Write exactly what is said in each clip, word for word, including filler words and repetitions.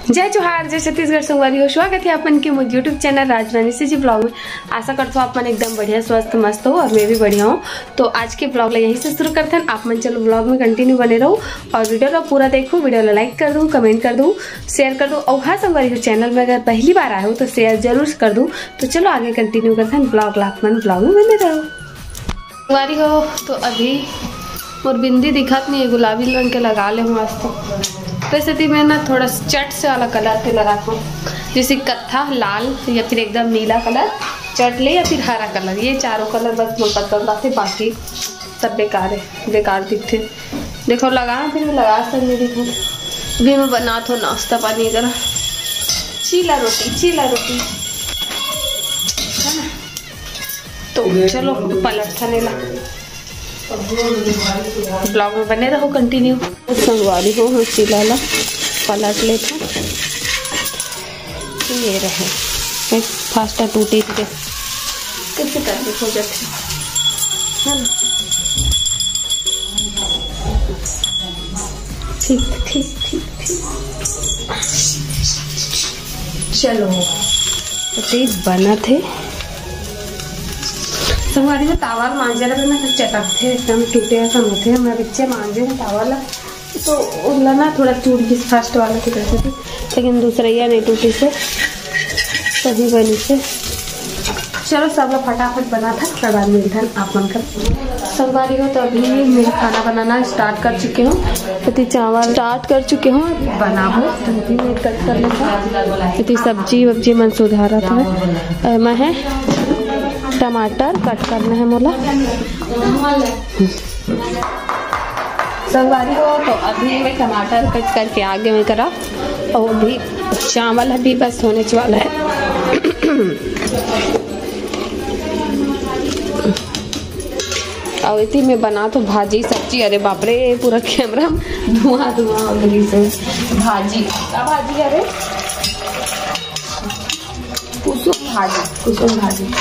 जय जोहार, जय छत्तीसगढ़ संगवारी हो। स्वागत है आप मन के मोर YouTube चैनल राजरानी सीजी ब्लॉग में। आशा करथो आप मन एकदम बढ़िया, स्वस्थ, मस्त हो और मैं भी बढ़िया हूँ। तो आज के ब्लॉग ला यहीं से शुरू करथन। आप मन चलो ब्लॉग में कंटिन्यू बने रहो और वीडियो ला पूरा देखो। वीडियो ला लाइक कर दो, कमेंट कर दो, शेयर कर दो। और हाँ संगवारी हो, चैनल में अगर पहली बार आए हो तो शेयर जरूर कर दो। तो चलो आगे कंटिन्यू करथन ब्लॉग ला, आप मन ब्लॉग में बने रहो। संगवारी हो, तो अभी मोर बिंदी दिखत नहीं है, गुलाबी रंग के लगा ले हूँ आज तो। तो ऐसे थी मैं ना थोड़ा चट से वाला कलर के लगा हूँ, जैसे कत्था, लाल या फिर एकदम नीला कलर, चट ले या फिर हरा कलर, ये चारों कलर बस मोर पसंद आते, बाकी सब बेकार है, बेकार दिखते। देखो लगा, फिर मैं लगा सकती देखो। अभी मैं बना तो नाश्ता पानी करा, चीला रोटी, चीला रोटी, है ना? तो चलो पलट थाने ला, ब्लॉग में बने रहो कंटिन्यू। संगवारी हो, हम चीला ला पलट लेते हैं। ये रहे, एक फास्टा टूटे के कैसे करके हो जाते हैं, है ना? ठीक, ठीक, ठीक, ठीक। चलो, तो तेज बना थे। संगवारी में तावा ल मांजे रहे ना, तो चटकथे, एकदम टूटे असन होथे। मैं बिच्चे मांजे हूँ तावा ला, तो ओला ना थोड़ा टूट गिस फास्ट वाला के करथे थी, लेकिन दूसरैया नहीं टूटी से, सही बनी से। चलो, सब ला फटाफट बना था, उसके बाद मिलथन आप मन कर। संगवारी हो, तो अभी मेरा खाना बनाना स्टार्ट कर चुके हूँ। इति चावल स्टार्ट कर चुके हूँ, बनाबो। तो इति मैं कट कर लेता, इति सब्जी वब्जी मन सुधारत है। मैं है टमाटर कट करना है मोला। संगवारी हो, तो अभी मैं टमाटर कट करके आ गए मैं करा, और अभी चावल अभी बस होने वाला है। और इति में बना तो भाजी सब्जी, अरे बाप रे, पूरा कैमरा में धुआं धुआं हो गई से। भाजी, का भाजी? अरे कुसुम भाजी, कुसुम भाजी।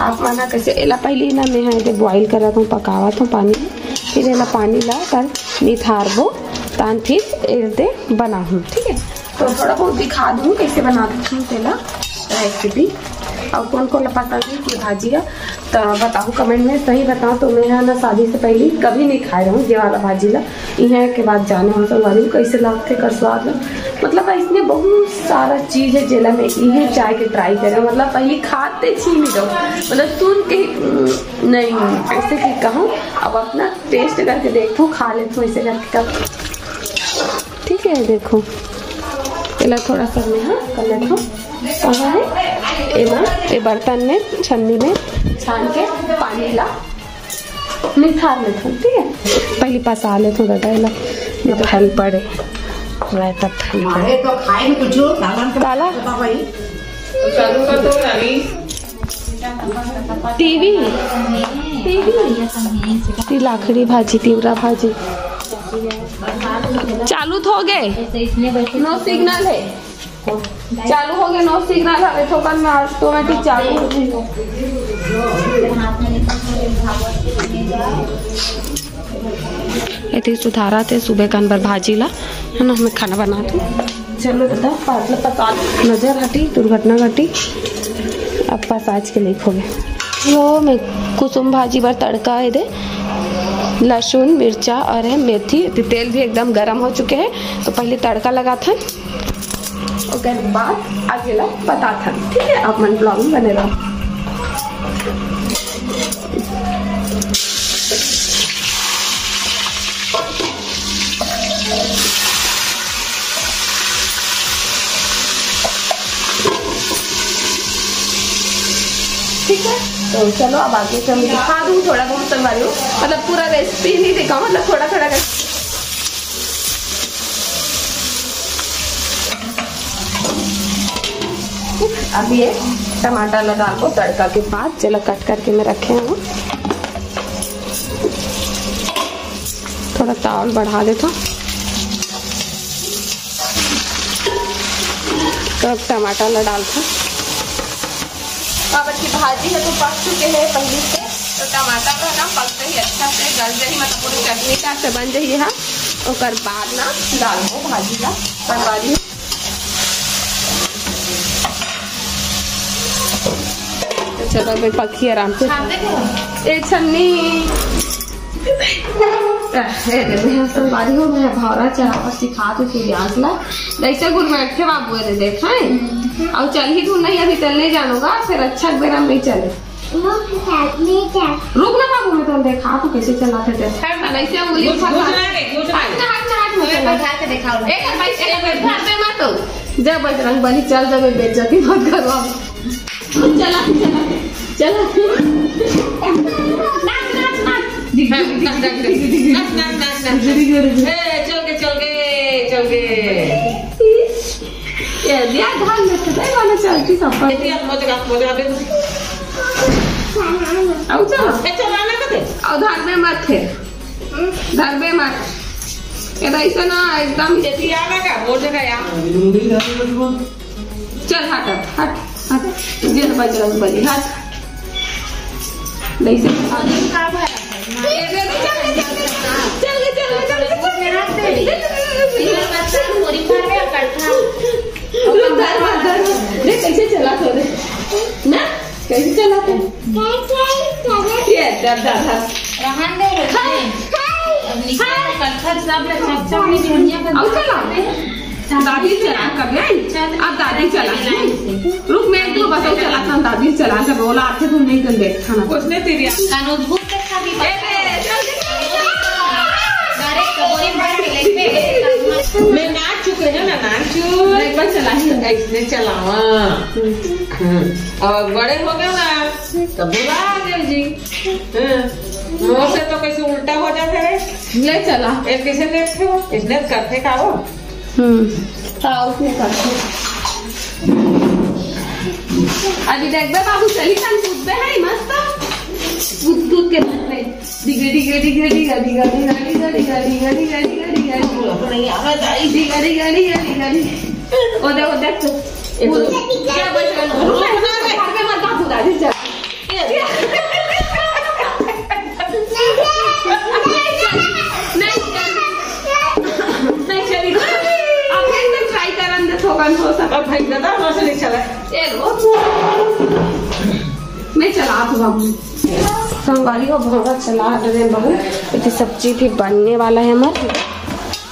आप मन ह कैसे, एला पहली ना मैं हा एदे बॉइल करत हूँ, पकावत हूँ पानी में, फिर एला पानी ला कर निथारबो, तान फिर एदे बनाहूँ, ठीक है। तो थोड़ा बहुत दिखा दूँ कैसे बनाती हूँ तेला रेसिपी। और कौन कौन ला पसंद है ये भाजी है तो बताओ कमेंट में। सही बताओ तो मैं हा ना शादी से पहले कभी नहीं खाए रहूँ ये वाला भाजी ला। इहाँ के बाद जाने हो संगवारी हो कैसे लागथे एकर स्वाद ला। मतलब इसमें बहुत सारा चीज है जेला मैं इहे चाय के ट्राई करे, मतलब पहले खाते छीन ही दो, मतलब सुन के ही, उम, नहीं, ऐसे कि कहूँ, अब अपना टेस्ट करके देखो, खा लेते ऐसे करके कब। ठीक है, देखो एला थोड़ा सा मैं हा कर लेता हूँ। कहाँ है? एमा, ए बर्तन में, छन्नी में छान के पानी ला निथार लेथन, ठीक है। पहले पसा लेथन दादा एला, ये तो फैल पड़े, रायता फैल पड़े। अरे तो खाए में कुछ सालन के काला? पता भाई। टीवी, टीवी, ती लाखड़ी भाजी, तिवरा भाजी। चालू तो हो गए, नो सिग्नल है। चालू हो गए, नो सिग्नल हवे, थोकन में ऑटोमेटिक चालू हो जाए। एती सुधारा थे सुबह कान बर भाजी ला, है ना, मैं खाना बना थे। चलो दादा, पातला पका, नजर हटी, दुर्घटना घटी। अब पास आज के लिए हो गए। लो, मैं कुसुम भाजी बर तड़का है दे, लहसुन, मिर्चा और है मेथी। तेल भी एकदम गरम हो चुके हैं, तो पहले तड़का लगाथन। ओकर बाद आगे ला बताथन, ठीक है? आप मन ब्लॉग में बने रहो। ठीक है, तो चलो अब आगे से मैं दिखा दूँ थोड़ा बहुत संगवारी हो, मतलब पूरा रेसिपी नहीं दिखाऊँ, मतलब थोड़ा थोड़ा कर। अब ये टमाटर ला डालबो तड़का के बाद, जेला कट करके मैं रखे हूँ। थोड़ा ताव ल बढ़ा देथों, तो अब टमाटर ला डालथों। काबर की भाजी ह तो पक चुके हे पहली से, तो टमाटर ह ना पकते ही अच्छा से गल जाही, मतलब पूरी चटनी टाइप से बन जाही हा। ओकर बाद ना डालबो भाजी ला, बनवा दी। चलो बे पखी आराम से। ए छन्नी। ए दे, मैं संगवारी हो, मैं भौरा चरावत सिखात हूँ सूर्यांश ला। जैसे गुरमैठे बाबू दे देख, हैं? और चल ही तू नहीं, अभी चलने जानूंगा, फिर अच्छा बेरा नहीं चले। रुक ना बाबू, मैं तुम देखा तू कैसे चलाते थे। और ऐसे उंगली उठा के। हट ना, हट ना, हट ना, चला। एक बार, एक बार, घर पे मत हो। जय बजरंग बली, चल जब बेइज्जती मत करो अब। चला, चला, चला। नाच, नाच, नाच। हाँ, नाच, नाच, नाच। नाच, नाच, नाच, नाच। ए, चल के, चल के, चल के। ए, दिया धान में से नहीं माने चलती सब पर। ए, दिया, मोजे का, मोजे का, दे दो। आओ, चलो। ए, चलो, आना कते? आओ, धान में मत थे। धरबे मत। ए, तो ऐसे ना, एकदम। ए, दिया ना का, मोजे का यार। चल, हट, हट, हट, हट। जे बजरंग बली, हट। नहीं से। ए, दे, दे, चल, चल, चल, चल। चल, चल, चल, चल, चल। रुक, धर, धर, धर। देख, कैसे चला तो रे। ना, कैसे चला तो? ये, धर, धर, धर। रहन दे, रहन दे। अब निकल, कत्थक सब ले, सब, सब ले, दुनिया का अब चला। दादी चला कर ले। अब दादी चला। रुक, मैं एक दो बस चला था, दादी चला कर बोला, आते तुम नहीं कर दे खाना। उसने तेरी कानून भूत देखा भी। ए, ए, चल। अरे, कबोरी मार के लेके। मैं नाच चुके हैं ना, नाच चुके। एक बार चला ही। इसने चलावा। हम्म। और बड़े हो गए ना, तो भुला गए जी। हाँ। मुंह से तो कैसे उल्टा हो जाता है। ले चला। एक कैसे देखते हो? इसने करते का हो? हम्म। हाँ, उसने करते। अभी देख बे बाबू, चली खान कूदबे है, मस्त। कूद, कूद के देख बे। डिगा, डिगा, डिगा, डिगा। नहीं आवाज आई। डिगा, डिगा, डिगा, डिगा। ओ देख, ओ देख तो। कूद। क्या बोल रहे हो? रुक, रुक, रुक, घर में मत भागो, दादी जा। नहीं, नहीं, नहीं चली। अब फिर से try करन दे, थोकन हो सके। अब भाई दादा, वहाँ से नहीं चला। ए, वो मैं चला तो बाबू। संगवारी हो, भौरा चला रहे हैं बहू। इतनी सब्जी भी बनने वाला है हमारे।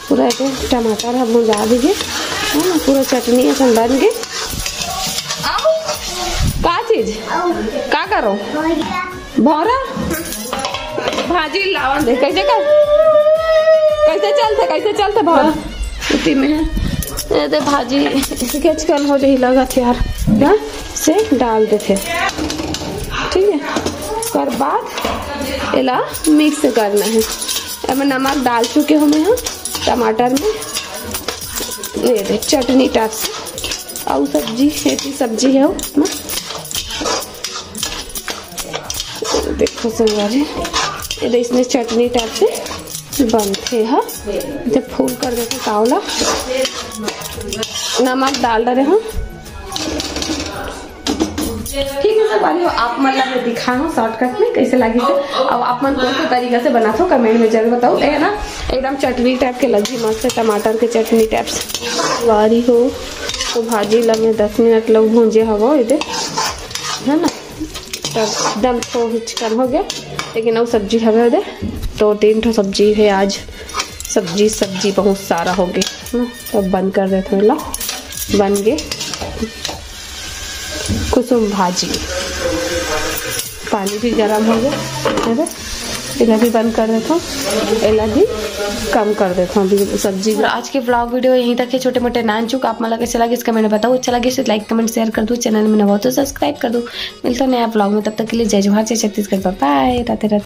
पूरा एदे टमाटर ह भुंजा दीजिए, है ना, पूरा चटनी असन बन के। का चीज? का करो? भौरा? भाजी लावन दे, कैसे कर, कैसे चलते, कैसे चलते भौरा? इतनी में है। एदे भाजी sketch कन हो जाही लगत यार। हाँ? से डाल देथे। ठीक है, ओकर बाद एला mix करना है। अब नमक डाल चुके हो मैं यहाँ टमाटर में, ये दे चटनी type से, अउ सब्जी, ऐसी सब्जी है वो ना। देखो संगवारी, ये दे इसने चटनी type से बनथे ह। जब फूल कर देथे तावला नमक डाल डरे हम। ठीक है संगवारी हो, आप मन ला मैं दिखाहूँ shortcut में कैसे लगी थे, और आप मन कौन सा तरीका से बनाथो comment में जरूर बताओ। ये ना एकदम चटनी type के लगी, मस्त टमाटर के चटनी type से। संगवारी हो, तो भाजी ला मैं दस मिनट लग भूंजे हवो एदे, है ना, तब एकदम थो हिचकन हो गया, लेकिन वो सब्जी हवे एदे, दो तीन ठो सब्जी है आज, सब्जी सब्जी बहुत सारा हो गया, है ना? तो बंद कर देथो एला, बन गे कुसुम भाजी। पानी भी गरम हो गया, है ना? एला भी बंद कर देथो, एला भी कम कर देथो अभी सब्जी। और आज के vlog video यहीं तक है, छोटे मोटे नानचुक। आप मन ला कैसे लगे इसका comment में बताओ, अच्छा लगे तो like comment share कर दो, channel में नवा हो तो subscribe कर दो। मिलता हूँ नया vlog में, तब तक के लिए जय जोहार, जय छत्तीसगढ़, bye bye, राधे राधे।